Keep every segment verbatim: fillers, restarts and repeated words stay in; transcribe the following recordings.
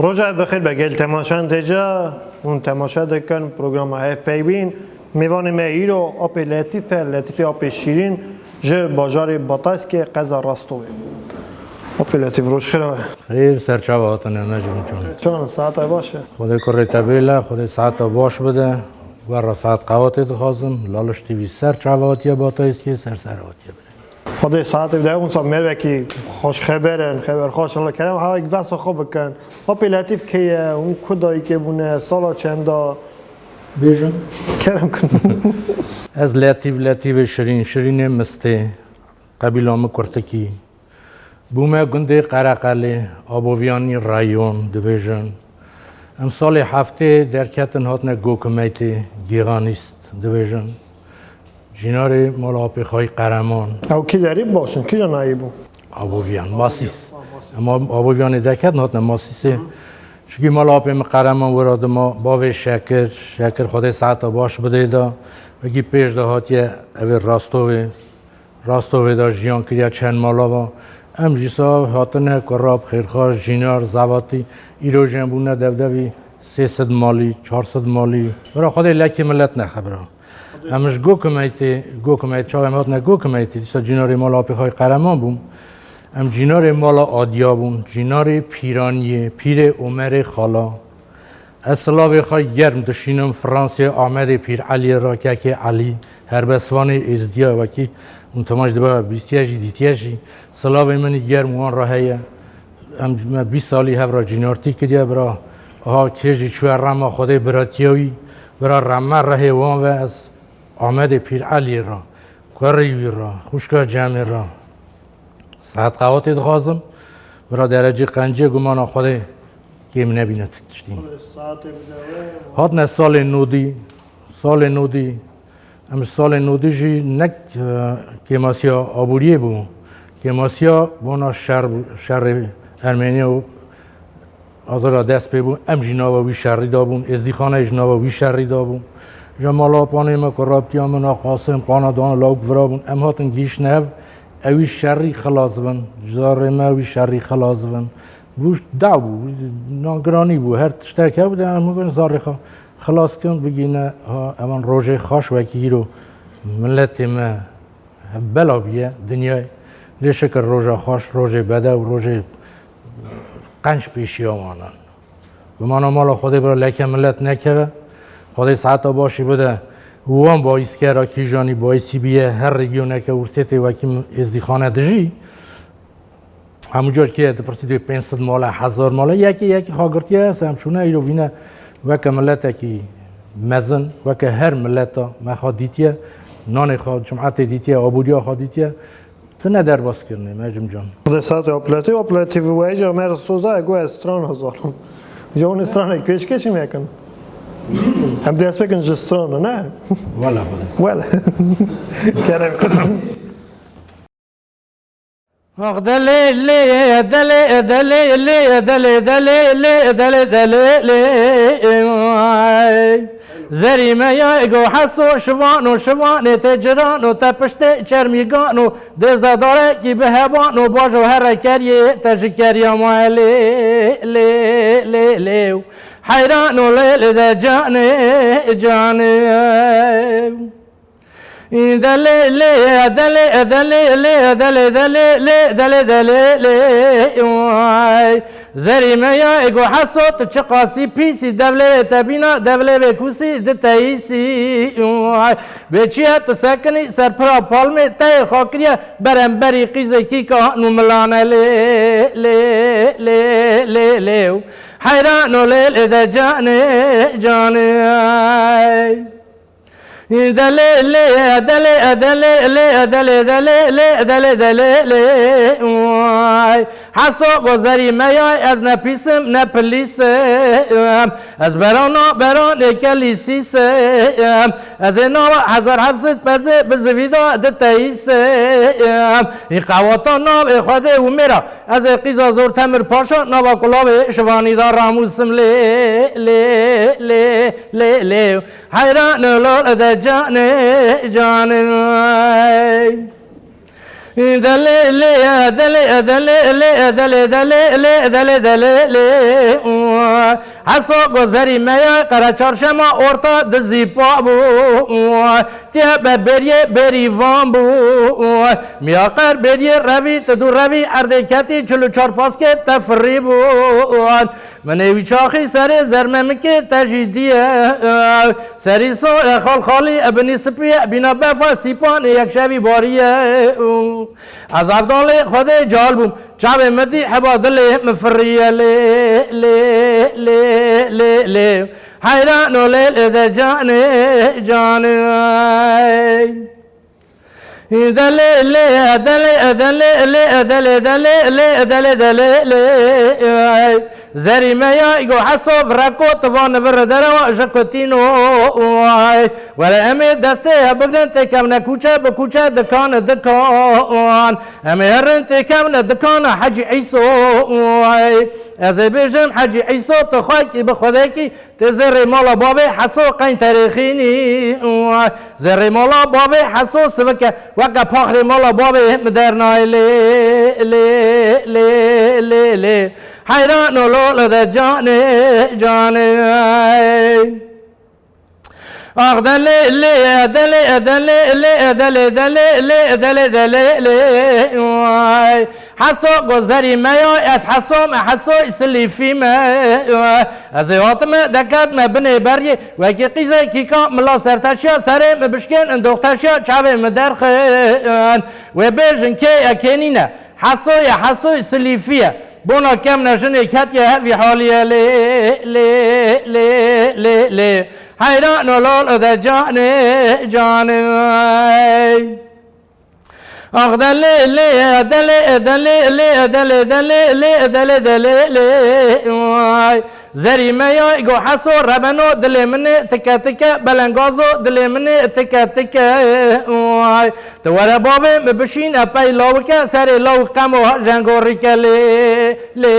Roja bi xêr be gel temaşan têca hûn temaşe dikin programa Ev Peybîn. Mêvanê me îro Apê Letîf e, Letîfê Apê Şîrîn ji bajarê Batayskê qeza Rastowê. Apê Letîf, roj xêr be. Xêr, ser çava hatine, Necim can. Çawan, saeta baş e? Xwedê kurê te bêle, Xwedê saeta baş bide. We re saet qewatê dixwazim. Laliş T V ser çava hatiye Batayskê, ser ser hatiye bide. Xwedê saetê bide, hûn sa mervekî xweş xeber in, xeber xweş in, li kerem ha besa xwe bikin. Apê Letîf kê ye? Hûn ku dayikê bûne? Sala çenda? Bêjin. Kerem kin. Ez Letîf, Letîfê Şirîn, Şirînê Mistê, qebîla min Kurtikî. Bûme gundê Qereqelê, Aboviyanî reyon dibêjin. Em salê heftê derketin hatine Gokimeytê, Gêxanîst dibêjin. Cînarê mala apê xwe yî Qereman. Ew kî derî baş in, kîja nayî bû? Aboviyan, Masîs. Em Ab-, Aboviyanê derketin hatine Masîsê. Çikî mala apê min Qereman wira dima bavê Şekir, Şekir Xwedê saeta baş bidê da. Wekî pêş de hatiye evê Rastovê. Rastovê de jiyan kiriye çend mala va. Em jî sa hatine kurab, xêrxweş, cînar, zevatî. Îro jî em bûne devdevî sê sed malî, çar sed malî. Bira Xwedê lekê milet nexe bira. Em ji Gokimeytê, Gokimeyt, çawa em hatine Gokimeytê, dîsa cînarê mala apê xwe yî Qereman bûn. Em cînarê mala Adiya bûn, cînarê Pîraniyê, pîrê Omerê Xala. Ez silavê xwe germ dişînim Fransê Amedê Pîr Eliyê re, kekê Elî, herbesvanê Êzdiya wekî hûn temaş dibe bîstiye jî, dîtiye jî. Silavê min î germ wan re heye. Em, me bîst salî hev re cînartî kiriye, bira. Aha, kê jî çûye rema Xwedê biratiya wî, bira reme rehê wan ve ez Amedê Pîr Eliyê re, kurê wî re, xwişka Cemê re. Saet qewatê dixwazim, bira derecê qencê gumana Xwedê kêm nebîne ti tiştî. Xwedê saetê bide we. Hatine salê nodî, salê nodî, em ji salê nodî jî nek, e, kêmasiya aboriyê bû. Kêmasiya bona şer bû, şerê Ermeniya û Azera dest pê bû, em jî nava wî şerî de bûn, Êzdîxaneyê jî nava wî şerî de bû. Ji mala panê me ku rabtiya min a Qasim, qana dana lawik vira bûn. Em hatin gihîştine hev, ewî şerî xilas bin. Ji zarê me wî şerî xilas bin. Bû daw bû, nangiranî bû, her tiştek hebû, de em bigin zarê xwe xilas kin, bigîne, ha, evan rojê xweş wekî îro miletê me bela bûye dinyayê. Lê şikir roja xweş, rojê bedew, rojê qenc pêşiya wan in. Gumana mala Xwedê bira leke milet nekeve. Xwedê saeta başî bide. Wan baîskera kîjanî baîsî biye, her rêgiyoneke Ûrsêtê wekî Êzdîxane dijî. Hemû car kê dipirsî dê pênc sed male, hezar male, yekê yekê xwe girtiye, se em çûne îro bîne weke miletekî mezin, weke her mileta me xwe dîtiye, nanê xwe, cimetê dîtiye, aboriya xwe dîtiye, tune derbas kirine, Necim can. Xwedê saetê Apê Letîf, Apê Letîf wê jî me re soza, ego ez strana zanim. Ya hûn stranek pêşkêşî me kin. Em dest pê kin ji strana, ne? Wela xwedê. Wela. Kerem. Ax delê lê, delê, delê lê, delê, delê lê, delê, delê lê. Ay. Zerî me ya ego heso şivan û şivanê tê ciran û te piştê çermîgan û dêza darekî bi heban û bajo here keriyê te ji keriya ma lê, lê, lê, lê. Heyran û lê, lê de canê, canê. Delê lê, delê, delê lê, delê, delê lê, delê, delê lê, ay. Zerî me ya ego heso, tu çiqasî pîsî, devlê vê te bîna, devlê vê kûsî di te îsî, ay. Bê çi ye tu sekinî, ser pira palmê te yê xwe kiriye, beremberî qîzekî ka nû milane lê, lê, lê, lê, lê. Heyran û lê, lê de canê, canê. Delê lê, delê, delê lê, delê, delê lê, delê, delê lê, ay. Heso gozerî me yay, ez ne pîsim, ne pilîsim. Ez berana, beranê kelî sîsim. Ez ê nava hezar heft sed pezê bi zivî de di teyîsim. Î qewata navê Xwedê û mêra. Ez ê qîza zor Temir Paşa nava kulavê şivanî de ramûsim lê, lê, lê, lê, lê. Heyran lol de canê, canê. Delê lê, delê, delê, lê, delê, delê, lê, delê, delê, lê. Heso gozerî me ya, qere çarşema orta dizî pa bû. Tiye be beriyê berîvan bû. Miya qer beriyê revî, ti dû revî erdê ketî, çil û çar paskê te firî bû. Min ê wî çaxî serê zermemikê te jî diye. Serî sor e xal xalî e binî sipî ye, bîna befa sîpanê yek şevî bariye. Ez evdalê Xwedê cal bûm, çavê min dî heba dilê min firiye lê, lê, lê, lê, lê. Heyran û lê lê de canê, canê. Delê lê, delê, delê, lê, delê, delê, lê, delê, delê, lê. Zerî me ya, îgo Heso, vireko, tivan vir derewa, ji kutîno, ay. Were em ê destê he bigrin, têkevne kûçe bi kûçe, dikan dikan. Em ê herin têkevne dikana Hecî Îso, ay. Ez ê bêjim, Hecî Îso, tu xwekî bi Xwedekî, Tê zêrê mala bavê Heso qeyn terêxînî. Zêrê mala bavê Heso sivike, weke paxrê mala bavê mi dernayê lê, lê, lê, lê, lê. Heyran û lolo de canê, canê. Ax delê, lê, delê, delê, lê, delê, delê, lê, delê, delê, lê. Heso gozerî me ya, ez Heso me, Heso silîfî me. Ez ê hatime, deketime binê beriyê, wekî qîzê kîka mila serteşiya, serê mi bişkên in doxteşiya, çavê mi derxin. Wê bêjin kê ye, kê nîne. Heso ye, Heso silîfî ye. Bona kemne jinê ketiye hevî haliye lê, lê, lê, lê, lê. Heyran û lolo de canê, canê. Ax delê lê, delê, delê, lê, delê, delê, lê, delê, delê, lê. Ay. Zerî me ya, go Heso rebeno, dilê min ê tike tike, belengazo, dilê min ê tike tike. Ay. Tu were bavê min bişîne pey lawike, serê lawik qemo jengorîke lê, lê,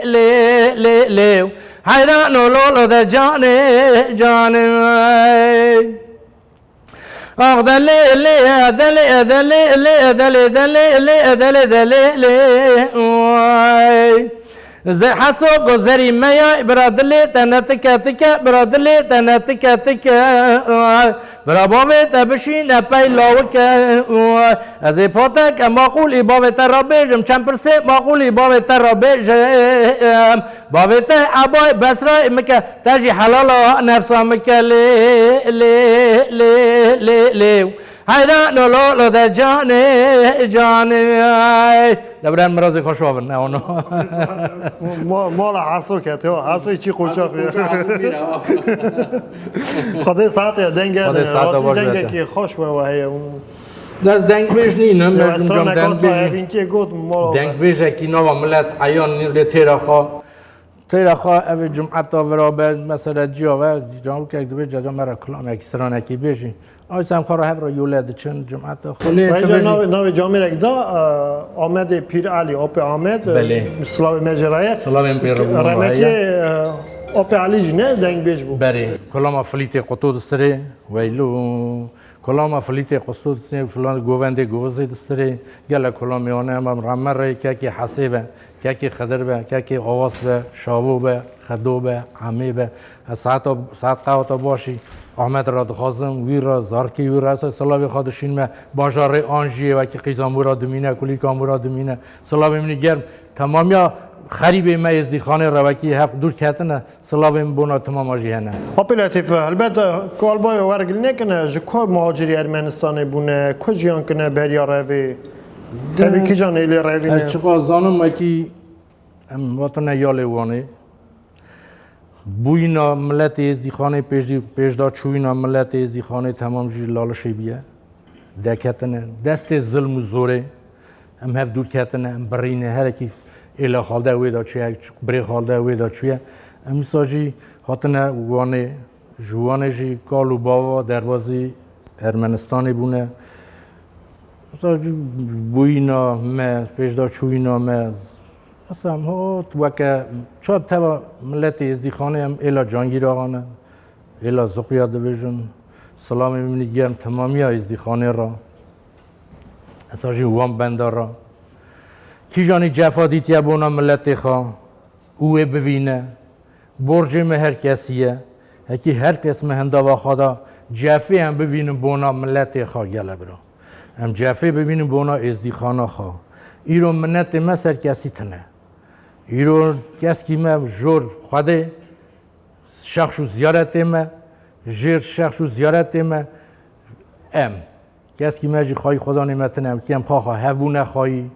lê, lê, lê. Heyran û lolo de canê, canê. Ax delê, lê, delê, delê, lê, delê, delê, lê, delê, delê, lê, oy. Ze-, Heso go zerî me ya, bira dilê te ne tike tike, bira dilê te ne tike tike, oy. Bira bavê te bişîne pey lawike, oy. Ez ê pateke maqûlî bavê te re bêjim, çend pirsê maqûlî bavê te re bêjim. Bavê te ebay Besrayê mike, te jî helala nefsa mike lê, lê, lê, lê, lê. Heyran û lolo de canê, canê. Debrên mirazê xwe şovin, ne ono. Mo-, mola Heso kete, o Heso çi qoçaq be. Xwedê saate denge Xwedê de, saate rastî baş dengekî bete. Xweş we we heye. Dest dengbêj nînim, Yo, ez estra cam nekasa dengbêjî. Evînkê got, mola we. Dengbêjekî nava milet eyan nî lê têra xwe. Têra xwe ev ê cumeta vira be, mesela ciya ve, cawikek divê ceda me re kilamekî, stranekî bêjî. Ay sen xwe re hev re yole diçin, cumeta xwe lê Vay tu can bêjî. Navê, navê camêrek da, e, Amedê Pîr Elî, Apê Amed, e, Belê. Silavê me jê re ye. Silavên pê re bûn Remekê, vaye. E, Apê Elî jî ne dengbêj bû. Berê, kulama filîtê quto distirê, weylo. Kolama filîtê qustû disnê filan govendê govizê distirê. Gelek kolamê wan e, em rame rê kekê Hesê be, kekê Xidir be, kekê Awas be, Şavo be, Xedo be, Emê be. Ez saeta, saet qewata başî Ahmet ra dixwazim, wî ra, zarkê wî ra, ez silavê xwe dişînme. Bajarê Anjiyê wekî qîza mû ra dimîne, kulîka mû ra dimîne. Silavê min ê germ. Temamiya xerîbê me Êzdîxanê re wekî hev dûr ketine. Silavên bona timama jî hene. Apê Letîf, helbet, kalbayê wergil nekine, ji ku muhacirî Ermenistanê bûne, ku jiyan kine beriya revê? Tevî kîjan êlê revîne? Ez çiqa zanim wekî em hatine yalê Wanê. Bûyîna miletê Êzdîxanê pêşdî-, pêşda çûyîna miletê Êzdîxanê temam jî lalişê bîye. Deketine destê zilm û zorê. Em hev dûr ketine, em birîne, herekî êla xalde wê de çûye, birê xalde wê de çûye. Em wisa jî hatine Wanê, ji Wanê jî kal û bava derbazî Ermenistanê bûne. Wisa jî bûyîna me, pêşda çûyîna me, wisa em hot weke ça teva miletê Êzdîxanê em êla Cangîr Axa ne. Êla Zuqya dibêjin, silavê min ê germ temamiya Êzdîxanê re. Esa jî wan benda re. Kîjanî cefa dîtiye bona miletê xwe û wê bivîne. Borcê me her kesî ye. Hekî her kes me hindava xwe da cefê em bivînin bona miletê xwe gele bira. Em cefê bivînin bona êzdîxana xwe. Îro minetê me ser kesî tune. Îro keskî me jor Xwedê şexş û ziyaretê me, jêr şexş û ziyaretê me, em. Keskî me jî xwayî Xwedanê me tune, em kî em xwe xwe hev bû nexwayî,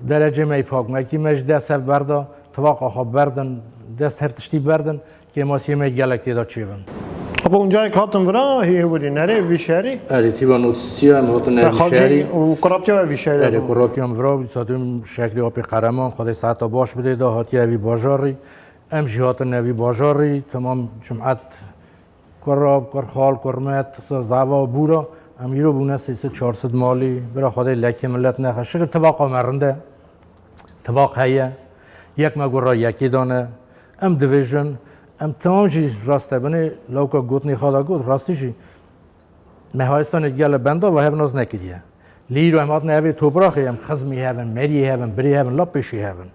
derecê me yî pak me, kî me ji dest hev berda, tivaqa xwe berdin, dest her tiştî berdin, kêmasiyê me gelek tê de çêbin. Abo, uncayek hatin vira, hê hêwirî, nerê vî şerî? Erê, tîva notisî em hatin ev Xalkê şerî. Û kuratiya ev vî şerî Erê, hatin. Kuratiya em vira, wî satim şeklê apê Qereman, Xwedê saeta baş bidê, da hatiye evî bajarî. Em jî hatin evî bajarî, temam cumet, kurab, kurxal, kurmet, zava, bûra. Em îro bûne sê sed çar sed malî, bira Xwedê lekê milet nexe. Şikir tivaqa me rind e. Tivaq heye. Yek me gora yekê dane. Em divêjin. Em temam jî rast e binê lawka gotinê xwe da got. Rastî jî me Haystanê gele benda ve hev nas nekiriye. Lê îro em hatine evê topraxê, em xizmî hev in, meriyê hev in, birê hev in, la pêşî hev in.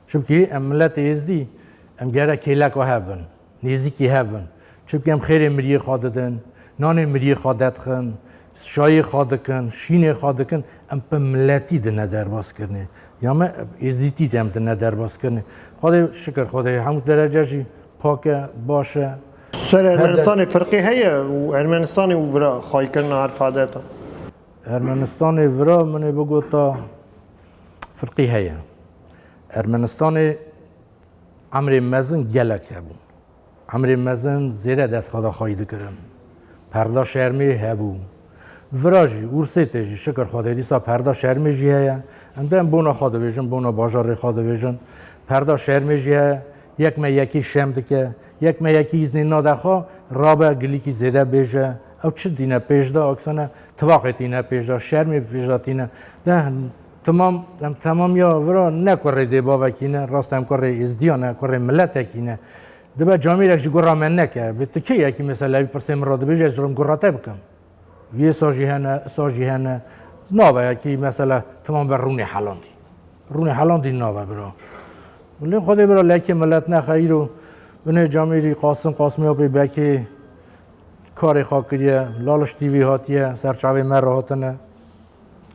Çimkî em miletê êzdî, em gerek hêleka hev bin. Nêzîkî hev bin. Çimkî em xêrê miriyê xwe didin, nanê miriyê xwe dedixin, şayê xwe dikin, şînê xwe dikin, em bi miletî dine derbas kirinê. Ya me êzdîtî de em dine derbas kirinê. Xwedê şikir Xwedê hemû derece jî pak e, baş e. Ser Her de- Ermenistanê firqî heye û Ermenistanê û vira xwayîkirina her fadeta. Ermenistanê vira min ê bigota firqî heye. Ermenistanê emrê mezin gelek hebû. Emrê mezin zêde dest xwe da xwayî dikirin. Perda şermê hebû. Vira jî, Ûrsêtê jî, şikir Xwedê, dîsa perda şermê jî heye. Em de em bona xwe divêjin, bona bajarê xwe divêjin. Perda şermê jî heye. Yek me yekî şem dike. Yek me yekî îznê nade xwe, rabe gilîkî zêde bêje. Ew çi tîne pêş de, aksane tivaqê tîne pêş de, şermê pêş de tîne. De, Temam, em temamiya vira ne kurê dê bavekî ne, rast em kurê êzdiya ne, kurê miletekî ne. Dibe camêrek ji gura me neke. Bi tu kê yekî mesela vî pirsê min re dibêje, ez ji gura te bikim. Vê sa jî hene, sa jî hene. Naveyekî mesela temam be rûnê helandî. Rûnê helandî nabe bira. Lê Xwedê bira lekê milet nexe îro. Binê camêrî Qasim, Qasimê apê Bekê karê xwe kiriye. Laliş T V hatiye, ser çavê me re hatine.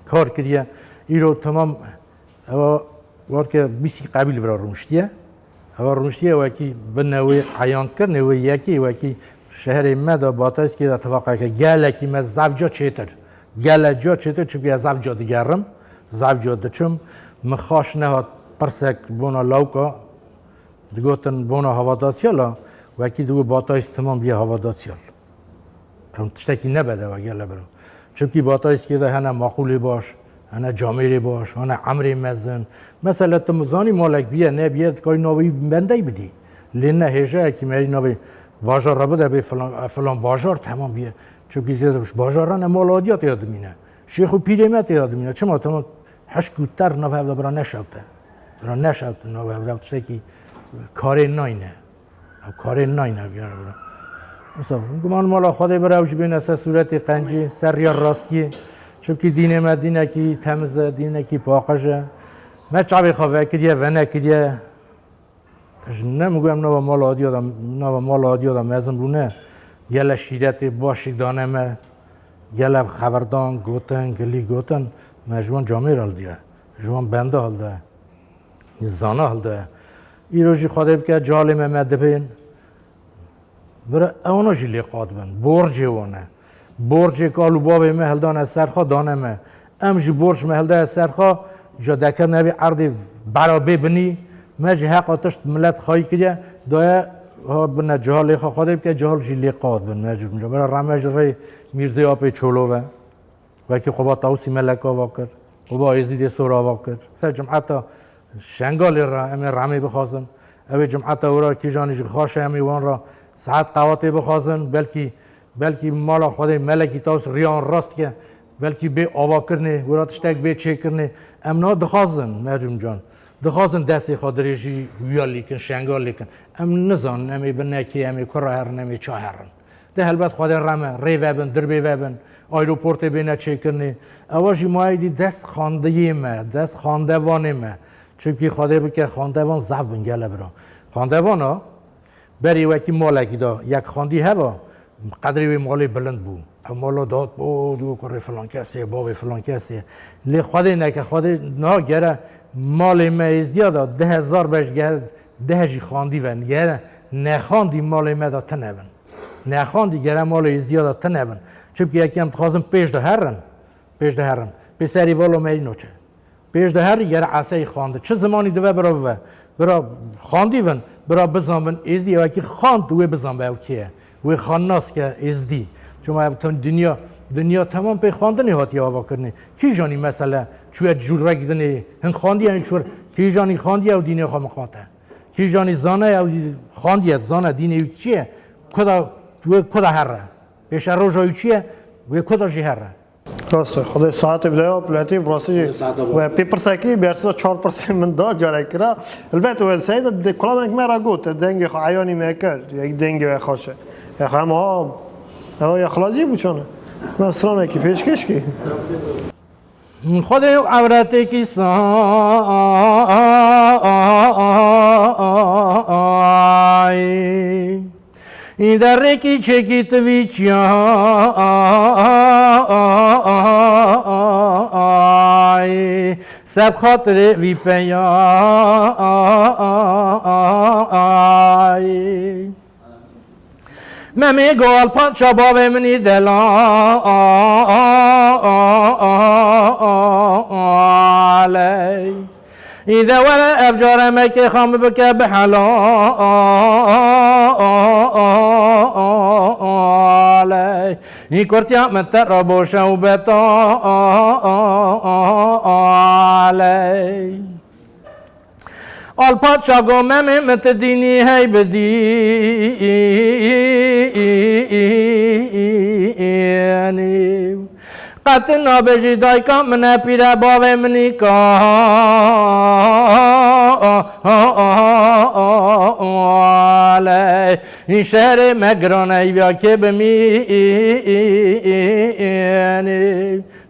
Kar kiriye. Îro temam Eva weke bîsî qebîl vira rûniştiye. Eva rûniştiye wekî bi newê eyankirinê wê yekê wekî şeherê me de Batayskê de tifaqeke gelekî me zevca çêtir. Gele ca çêtir, çimkî ez zevca digerim, zevca diçim. Min xaş nehat pirsek bona lawka, digotin bona havadasyala, wekî digo Bataysk timam biye havadasyal. Em tiştekî ne bedew e gele bira. Çimkî Batayskê de hene maqûlê baş, hene camêrê baş, hene emrê mezin. Mesela tu zanî malek biye, nebiye, dikarî navê wî bendey bidî. Lê ne hêjayekî merî navê bajar re bide bê filan, filan bajar temam biye. Çimkî zêde bajaran e mala adiya tê de dimîne. Şêx û pîrê me tê de dimîne. Çima temam hişk û ter nav hev de bira neşewte. Bira neşewte nav hev de tiştekî karê nayne. Ew karê nayne biyane bira. Wisa, guman mala Xwedê bira ew jî bêne ser sûretê qencî, ser riya rastiyê. Çimkî dînê me dînekî temiz e, dînekî paqij e. Me çavê xwe vekiriye, venekiriye. Ji ne min got em nava mala adiya de, nava mala adiya de mezin bûne. Gele şîretê başî dane me. Gele xeberdan gotin, gilî gotin. Me ji wan camêr hildiye. Ji wan benda hildiye. Zana hilde. Îro jî Xwedê bike calê me me dibên. Bira ewna jî lê qat bin. Borcê wan e. Borcê kal û bavê me hildane ser xwe dane me. Em jî borc me hildaye ser xwe, ja deke nevê erdê bera bê binî. Me jî heqa tişt milet xayî kiriye. Daye ha bine cihalê xwe Xwedê bike cihal jî lê qat bin. Me jî bira reme ji rê Mîrzê Apê Çolo ve. Wekî Xweba Tawusî Melek ava kir, Xweba Êzîdê Sor ava kir. Te cumeta Şengalê re em ê remê bixwazin. Ew ê cumeta wira kîjanî ji xaşe em ê wan re saet qewatê bixwazin. Belkî, belkî mala Xwedê Melekî Tawus riya wan rast ke. Belkî bê avakirinê, wira tiştek bê çêkirinê. Em niha dixwazin, Mecûm Can. Dixwazin destê xwe dirêjî wiya lîkin, Şengal lîkin. Em nizanin, em ê bi nekê, em ê kura herin, em ê ça herin. De helbet Xwedê reme, rê vebin, dirbê vebin, aeroportê bêne çêkirinê. Ewa jî mayê dî dest xandiyê me, dest xandevanê me. Çimkî Xwedê bike xandevan zaf bin gele bira. Xandevana berî wekî malekî de yek xandî heva, qedrê wê malê bilind bû. Ew mala dihat, o, digo kurê filan kesê, bavê filan kesê. Lê Xwedê neke, Xwedê niha gere malê me êzdiya de du hezar beş gere deh jî xandî ve, gere nexandî malê me de tune bin. Nexandî gere malê êzdiya de tune bin. Çimkî yekî em dixwazin pêş de herin, pêş de herin. Pê serî vala merî naçe. Pêş de herî gere eseyî xandi. Çi zimanî dive bira bive. Bira xandî bin, bira bizan bin. Êzî ew wekî xand wê bizan be ew kê ye. Wê xannas ke êzdî. Çima ev tim dinya, dinya temam pê xandinê hatiye avakirinê. Kîjanî mesele çûye cûrek dinê, hin xandiye hin çûr. Kîjanî xandiye ew dînê xwe miqate. Kîjanî zane ew xandiye, zane dînê wî çi ye. Kuda, wê kuda herre. Pêşeroja wî çi ye, wê kuda jî herre. Rast e, Xwedê saetê bide ya, piletî, rastî jî. Xwedê saeta bo. We pê pirsekî, bersiva çar pirsê min da, carek kira. Elbet we seyda de kulamek me ra got, dengê xwe eyanî me kir, yek dengê we xweş e. Ya xwe hema ha, ewa ya xilazî bû çane. Me stranekî pêşkêş kî. Xwedê ewretekî say. Î derrêkî çêkî tivî çiyayê, seb xatirê vî peyayê. Memê gol padşa bavê minî delaley. Îde were ev care mekê xam bike bi helaley. Î kurtiya min te re boşe û betaley. Al padşa go Memê min ti dînî hey bidînî. Qet nabêjî dayika min e pîre bavê min î kalê. Hîn şerê me giran e îvya kê bimînî.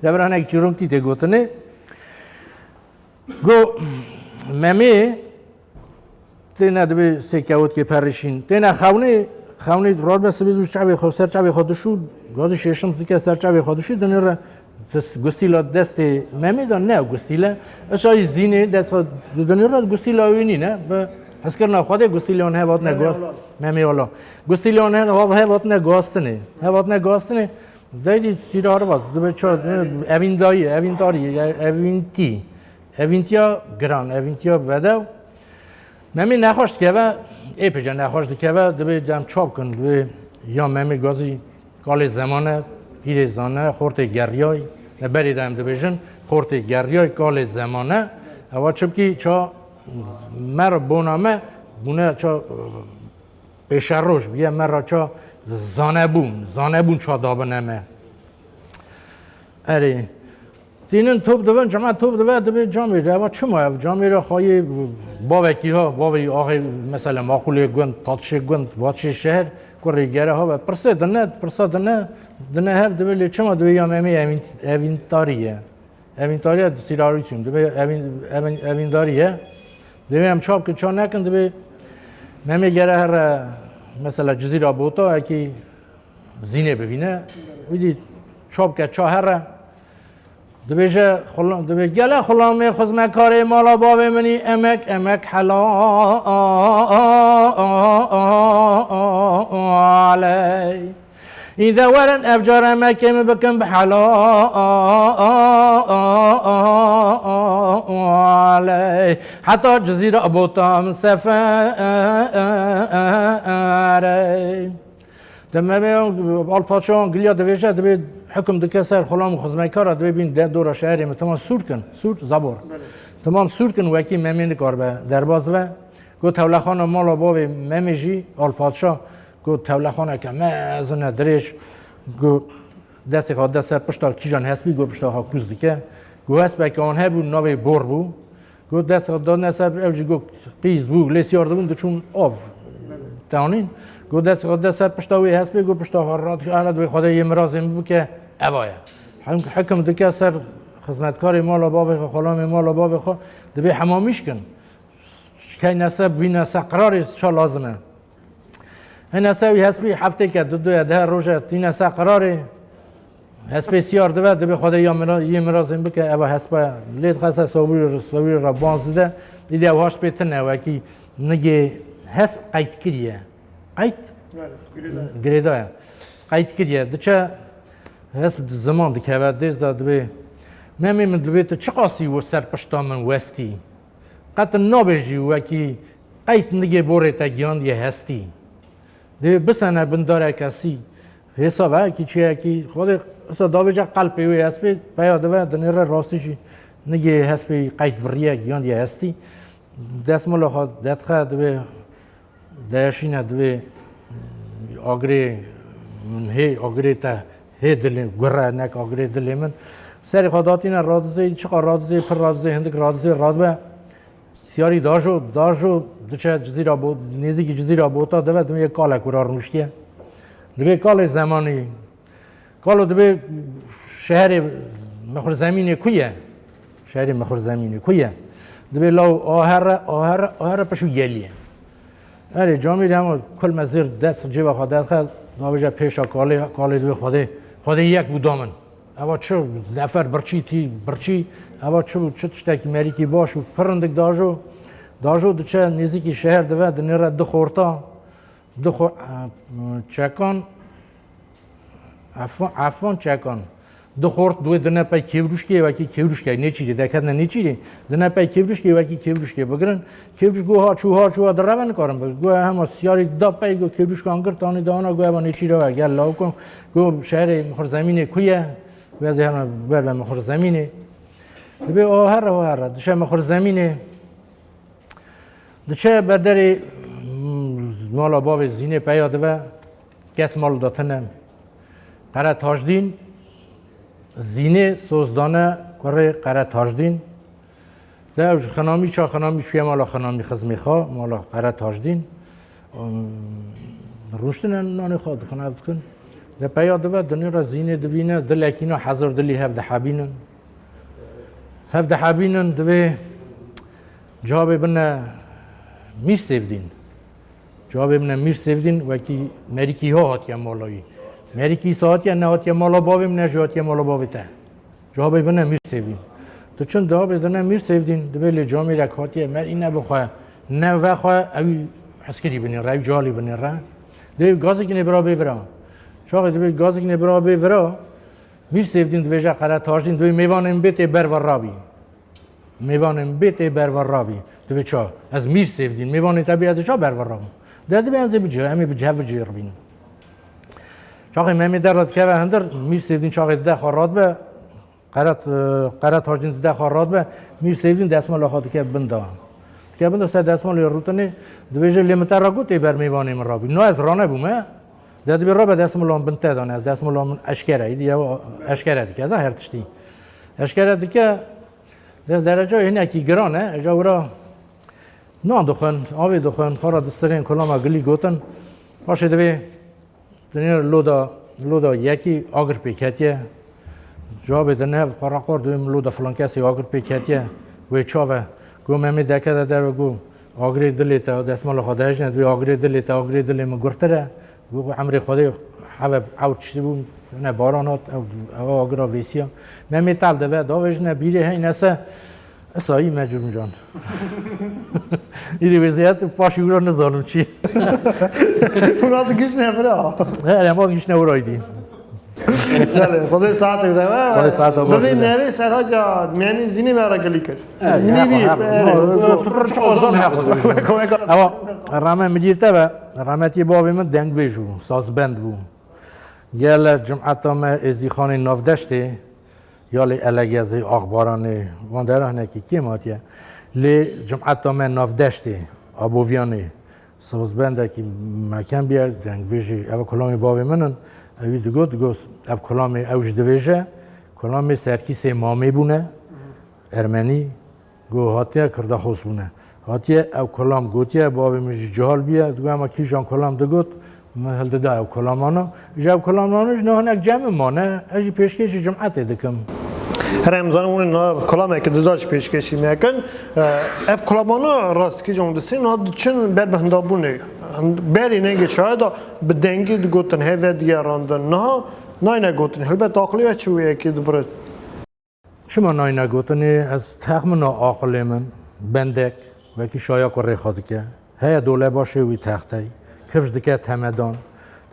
Devranek çîrokî tê gotinê. Go Memê têne dibê sê kewotkê perişîn. Têne xewnê, xewnê radbe sibê zû çavê xwe, ser çavê xwe dişû, gazî şêşim zike ser çavê xwe dişû, dinê re des-, gustîla destê Memê de ne gustîle. Eşayî zînê dest xwe dinê re gustîla wî nîne. Bi hezkirina Xwedê gustîlê wan hev hatine Memê go-, Ola. Memê Ola. Gustîlê wan hev, hev hatine guhastinê. Hev hatine guhastinê. Deydî sîra re bas, dibe ça, evîndayî, evîndarî, evîntî. Evîntiya giran, evîntiya bedew. Memê nexweş dikeve, ê pêce nexweş dikeve, dibê dem çap kin, dibê ya Memê gazî kalê zemane, pîrê zane, xortê geriyay, ne berê de em dibêjin, xortê geriyay, kalê zemane. Ewa çimkî ça me re bona me, bûne ça, pêşeroj bûye me re ça zanebûn, zanebûn ça dabine me. Erê. Tînin top dibin, cema top dibe, dibê camêrê. Eva çima ev camêrê xwayê bavekî ha, bavê axê mesela maqûlê gund, padşê gund, padşê şehr, kurê gere ha ve. Pirsê dine, pirsa dine, dine hev dibê lê çima dibê ya Memê evîn-, evîntarî ye. Evîntariya di sîrarî çûn. Dibê evîn-, evîn-, evîndarî ye. Dibê em çap kin, ça nekin, dibê Memê gere here mesela Cizîra Bota, ekî zînê bivîne. Wî dî çap ke ça here. Dibêje, xula-, dibê gele xulamê xizmekarê mala bavê min î emek, emek helaley. Îde werin ev care mekê min bikin bi helaley. Heta Cizîra Bota min seferey. De Memê Al Padşa wan giliya dibêje, dibê hukum dike ser xulam û xizmetkara, dibê bîn de dora şeherê min, temam sûr kin, sûr, zabor. Belê. Temam sûr kin, wekî Memê nikaribe derbas ve. Got tewlexana mala bavê Memê jî Al Padşa, got tewlexaneke mezin e, dirêj, got destê xwe de ser pişta kîjan hespî, got pişta xwe kûz dike. Got hespeke wan hebû, navê Bor bû. Got dest xwe dadine ser, ew jî got qîz bû, lê siyar dibûn, diçûn av teanîn. Got dest xwe de ser pişta wê hespê, got pişta xwe rat, hela dibê Xwedê yê mirazê min bike, eva ye. Him-, hikim dike ser xizmetkarê mala bavê xwe, xulamê mala bavê xwe, dibê hemamîş kin. Key nese bîne se qirarê ça lazim e. Hene se wî hespî heftêke, du duye, deh roje tîne se qirarê. Hespê siyar dibe, dibê Xwedê ya mira-, yê mirazên bike, eva hespa lê dixe se sewirê, sewirê re banz dide. Îdî ew haş pê tune, wekî nigê hesp qeyd kiriye. Qeyd? Girêdayê. Girêdayê. Qeyd kiriye. Diçe hesp ziman dikeve, dêz de dibê, Memê min, dibê, tu çiqasî we ser pişta min westî? Qet nabêjî wekî qeyd nigê borê te giyandiye hestî. Dê bisene bin dareke sî. Hêsa vekî çiyekî, Xwedê isa davêje qelpê wê hespê, peya dive, dinêre rastî jî nigê hespê qeyd biriye, giyandiye hestî. Destmala xwe dedixe, dibê deşîne, dibê agirê min hê, agirê te hê dilê gure, nek agirê dilê min. Serê xwe datîne radizê, çiqa radizê, pir radizê, hindik radizê radibe. Siyarî dajo, dajo diçe Cizîra Bo-, nêzîkî Cizîra Bota dive, dibê kalek wira rûniştiye. Dibê kalê zemanî, kalo dibê şeherê Mixurzemînê ku ye? Şeherê Mixurzemînê ku ye? Dibê law ahere, ahere, ahere pişû gelî ye. Erê camîrê hema kul me zêr dest cêva xwe derxe, davêje pêşa kalê, kalê dibê Xwedê, Xwedê yek bû da min. Eva çi nefer birçî tî, birçî, eva çi bû, çi tiştekî merîkî baş û pir hindik dajo, dajo diçe nêzîkî şeher dive, dinêre du xorta, du xo-, e, çekan, efan, efan çekan. Du xort duê dine pey kêvrûşkê, wekî kêvrûşkê nêçîrê, deketine nêçîrê, dine pey kêvrûşkê, wekî kêvrûşkê bigirin. Kêvrûşk go ha çû, ha çû, ha direve nikarin bi. Go hema siyarî da pey, go kêvrûşkan girt, anî dana, go eva nêçîre we, gel lawikon. Go şeherê Mixurzemînê ku ye? Wê ez ê hema ber ve Mixurzemînê. Dibê o here, o here, dişe Mixurzemînê. Diçe berderê, mm, mala bavê Zînê peya dive, kes mal datine. Qere Tajdîn, Zînê soz dane kurê Qere Tajdîn. De ew ji Xinamî, ça Xinamî çûye mala Xinamî, xizmê xwe, mala Qere Tajdîn. Em, rûniştine nanê xwe dixin, ev dikin. De peya dive, dinê re Zînê divîne, dilekî na hezar dilî hev dihebînin. Hev dihebînin, divê cavê bine Mîr Sêvdîn. Cavê bine Mîr Sêvdîn, wekî merîkî ho hatiye mala wî. Merîkî îsa hatiye, ne hatiye mala bavê min, ne jî hatiye mala bavê te. Cavê bine Mîr Sêvdîn. Tu çin cavê dine Mîr Sêvdîn, dibê lê camîrek hatiye, merî ne bi xwe, ne ve xwe, ew heskirî binêre, ew calî binêre. Dibê gazikî nê bira bê vira. Çaxê dibê gazikî nê bira bê vira, Mîr Sêvdîn dibêje Qere Tajdîn, dibê mêvanên bê tê ber ve rabî. Mêvanên bê tê ber ve rabî. Dibê ça? Ez Mîr Sêvdîn, mêvanê te bê ez ê ça ber ve rabim? De dibê ez ê bi cih, em ê bi cih, hev bi cih re bînin. Çaxê Memê derve dikeve hindir, Mîr Sêvdîn çaxê dide xwe radibe, Qeret, e, Qeret Hacîn dide xwe radibe, Mîr Sêvdîn destmala xwe dike bin da. Dike bin da ser destmalê rûtinê, dibêje lê min te re got tê ber mêvanê min rabî. No ez ranebûme. De dibê rabe destmala min bin te dane, ez destmala min eşkere, îdî ew eşkere dike da her tiştî. Eşkere dike, Dest dereca hinekî giran e, eja wira nan dixwin, avê dixwin, xwe re distirên kulama gilî gotin. Paşê divê dinê loda, loda yekî agir pê ketiye. Cavê dine xwe re qor divê min loda filan kesê agir pê ketiye. Wê çav e. Go Memê deke de derve go agirê dilê te, destmala xwe dihejne, divê agirê dilê te, agirê dilê min gurtir e. Got, "Emrê Xwedê heve ewr tiştî bû, ne baran hat, ew, ew agira vêsiya." Memê tel dive, davêjine bîrê hey nese, isayî me Curmcan. Îdî wêziyet paşî wira nizanim çi. Hûna tu gişne vira. He, ema gişne wira îdî. Belê, Xwedê saetê de, Xwedê saeta baş bibî bide. Nerê Serhaca Memî Zînî me re gilî kir. He, Nîvî, ya, he, erê, he, tu pir çok zor ne yapıyorsun? Ama rahmet müdür te ve rahmetli babê min dengbêj bû, sazbend bû. Gele cumeta me Êzdîxanê Navdeştê, ya lê Elegezê, Axbaranê, van dera hinekî kêm hatiye. Lê cumeta me Navdeştê, Aboviyanê, sazbendekî mekem bîye, dengbêjî, ev kulamê bavê min in. Ewî digot, digot, ev kulamê ew ji divêje, kulamê Serkîsê Mamê bûne, Ermenî, Go hatiye Kirdaxos bûne. Hatiye ew kulam gotiye, bavê min jî cihal bûye. Digo ema kîjan kulam digot, Min hildida ew kulamana. Ji ev kulamana ji niha hinek cem min mane. Ez jî pêşkêşî cum'etê dikim. Here em zanin hûn niha kulamekî dida jî pêşkêşî me kin. Ev kulamana rastî jî hûn disînin niha diçin ber bi hindabûnê. Berî nengê şaye de bi dengî digotin, hê ve digerandin. Niha nayne gotin. Helbet aqilî we çi wê yekê dibire. Çima nayne gotinê? Ez texmina aqilê min, bendek, wekî şaya ku rêxa dike. Heye dolebaşê wî textey, kifş dike temedan.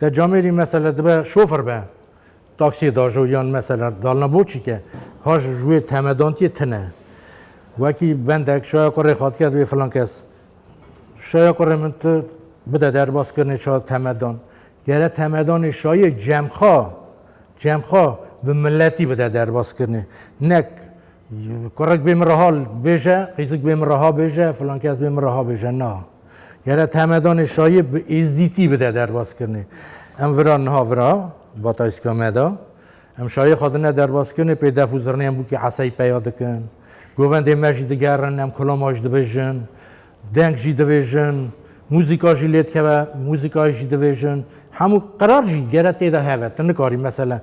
De camêrî mesele dibe şofir be, taksiyê dajo yan mesele dalna boçî ke, ha ji wê temedantiyê tine. Wekî bendek şaya ku rêxa dike, divê filan kes. Şaya kurê min tu bide derbaskirinê ça temedan. Gere temedanê şayê cemxa, cemxa bi miletî bide derbaskirinê. Nek kurek bê min re ha bêje, qîzik bê min re ha bêje, filan kes bê min re ha bêje. Na. Gere temedanê şayê bi êzdîtî bide derbaskirinê. Em vira niha vira, batayîska me de. Em şayê xwe dine derbaskirinê pê def û zirnê em bûkî esey peya dikin. Govendê me jî digerin, em kulama jî dibêjin, deng jî dibêjin, muzîka jî lê dikeve, muzîkayê jî dibêjin. Hemû qerar jî gere tê de heve. Tu nikarî mesela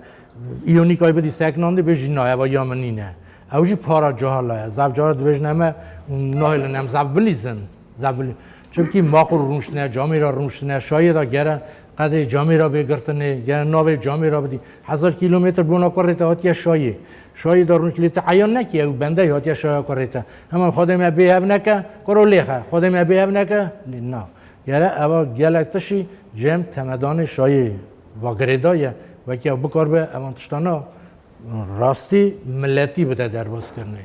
îyonîkayê bidî seknandê bêjî na, eva ya min nîne. Ew jî para cahila ye. Zaf cara dibêjin em e, nahêlin em zaf bilîzin. Zaf bilî-, çimkî maqûl rûniştine, camêra rûniştine, şayê de gere qedrê camêra bê girtinê, gere navê camêra bidî. Hezar kîlometr bona kurê te hatiye şayê. Şayê de rûnişt lê te eyan nekî ew bende hatiye şaya kurê te. Hema Xwedê me bê hev neke, kuro lêxe. Xwedê me bê hev neke, lê na. Gere eva gelek tişî cem temedanê şayê va girêda ye. Wekî ew bikar be, evan tiştana rastî miletî bide derbaskirinê.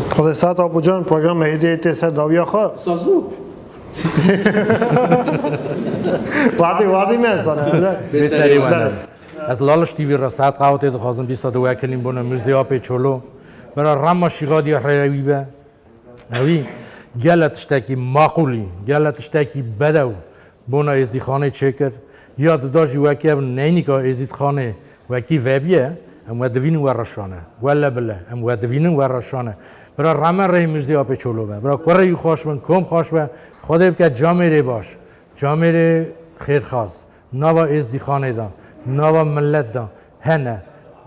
Xwedê saet Apocan, programa hêdiyê tê ser dawiya xwe. Sazûk. Wadî, wadî me sana, öyle. Bê serê we ne. Ez Laliş T V re saet qawetê dixwazim, dîsa di wekilîn bona Mirzê Apê Çolo. Bera rama şîxadiya rêrewî be. Ewî gele tiştekî maqûlî, gele tiştekî bedew. Bona Êzîdxanê çêkir, ya dida jî wekî ev neynika Êzîdxanê wekî vebiye, em we divînin we reşane. Wele bile, em we divînin we reşane. Bira rame rê Mirzî Apê Çolo be. Bira kurê wî xweş bin, kom xweş be, Xwedê bike camêrê baş, camêrê xêrxaz, nava Êzîdxanê de, nava millet de, hene.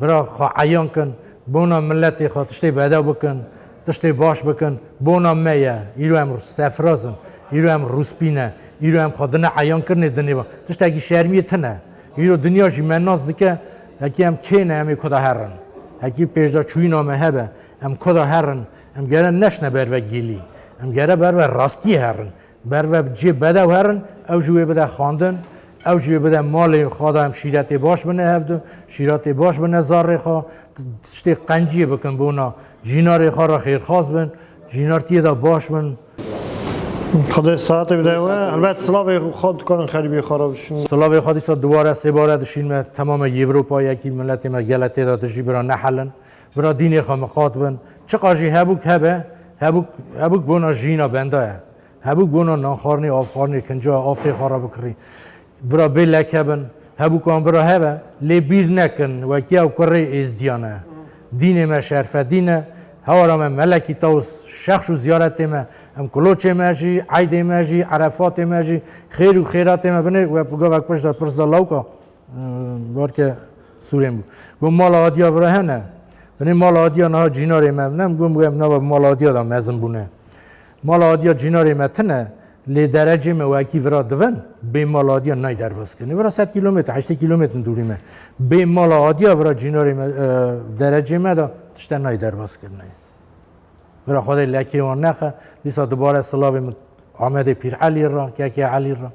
Bira xwe eyan kin, bona miletê xwe tiştê bedew bikin, tiştê baş bikin, bona me ye. Îro em sefraz in, îro em rûspî ne, îro em xwe dine eyan kirinê dinê ve. Tiştekî şermiyê tine. Îro dinya jî me nas dike, hekî em kê ne, em ê ku de herin. Hekî pêşdaçûyîna me hebe, em ku de herin, em gere neşne ber ve gêlî. Em gere ber ve rastiyê herin. Ber ve cê bedew herin, ew jî wê bide xwendin, ew jî wê bide malê xwe de em şîretê baş bine hevdu, şîretê baş bine zarê xwe, tiştê qenciyê bikin bona cînarê xwe re xêrxaz bin, cînartiyê de baş bin. Xwedê saetê bide we, helbet silavê xwe dikarin xerîbê xwe re bişînin. Silavê xwe dîsa dubare, sêbare dişînme, temame Yewropa yekî miletê me gele tê de dijî bira nehelin, bira dînê xwe miqat bin. Çiqa jî hebûk hebe, hebûk, hebûk bona jîna benda ye. Hebûk bona nanxwarinê, avxwarinê, kinca aftê xwe re bikirî. Bira bê leke bin, hebûkan bira hebe, lê bîr nekin, wekî ew kurê êzdiyan e. Dînê me şerfedîn e, hewara me Melekî Tawus şexş û ziyaretê me, em kuloçê me jî, eydê me jî, erefatê me jî, xêr û xêratê me binê, we gavek pişt de pirs da lawka. Barke Sûrên bû. Got, mala Adiya vira hene. Binê mala Adiya niha cînarê me ne, got, em nava mala Adiya da mezin bûne. Mala Adiya cînarê me tine, lê derecê me wekî vira divin, bê mala Adiya nayê derbas kirinê. Vira sed kîlometr, heştê kîlometr dûrî me. Bê mala Adiya vira cînarê me, e, derecê me da tişte nayê derbas kirinê. Bira Xwedê lekê wan nexe. Dîsa dubare silavê min Amedê Pîr Elî re, Kekê Elî re.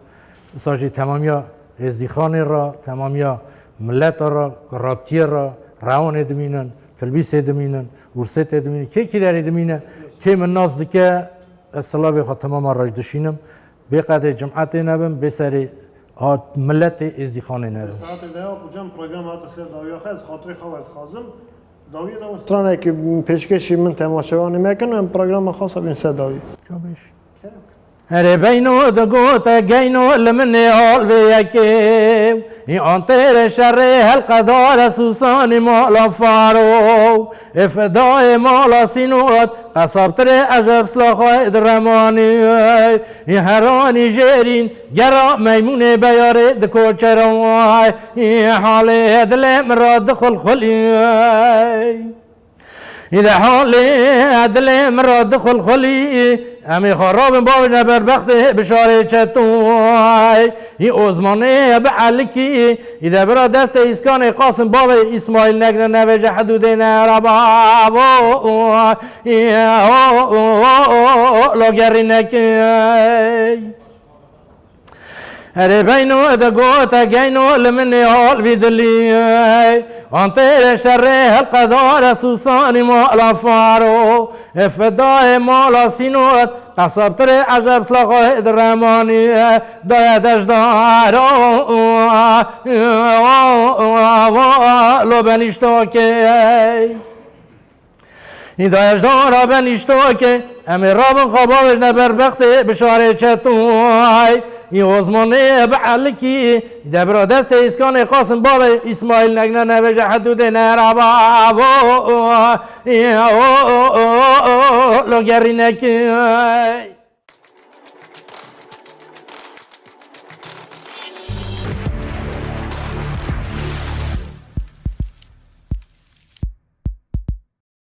Dîsa jî temamiya Êzdîxanê re, temamiya mileta re, Rabtiyê re, Rewanê dimînin, Tilbîsê dimînin, Ûrsêtê dimînin. Kê kî derê dimîne, kê min nas dike, ez silavê xwe temama re dişînim. Bê qedê cum'etê nebim, bê serê a miletê Êzdîxanê nebim. Saetê de ya hocam program hate ser dawiya xwe, ez xatirê xwe werdixwazim. Dawiyê de stranekî pêşkêşî min temaşevanê me kin, em programa xwe sabîn ser dawî. Çabeş. Kerem. Erê beyno digote geyno li min ê hal vê yekê. Î antêrê şerê helqedare Sûsanî mala Faro. Ê fedayê mala Sînot qesabtirê eceb silaxayê di remanî. Î heranî jêrîn gera meymûnê beyarê di koçero. Î halê dilê min ra dixulxulî. Î de halê dilê min ra dixulxulî, em ê xwe rabin bavêjne berbextê bişarê çetoy. Î Osmanê bi elikî, î de bira destê îskanê Qasim bavê Îsmaîl nekne nevêje hedûdê ne ra bavo. Î lo gerî nekey. Erê beyno digote geyno li min ê hal vî dilî. Antêrê şerê helqedare Sûsanî mala Faro. Ê fedayê mala Sînot qesabtirê eceb silaxayê di remanî. Daye deşdaro lo benîştokê. Î dayejdara benîştokê, em ê rabin xwe bavêjne berbextê bişarê çetoy. Î Osmanê bi elikî, î de bira destê îskanê Qasim bavê Îsmaîl nekne nevêje hedûdê ne ra bavo. Î lo gerî nekey.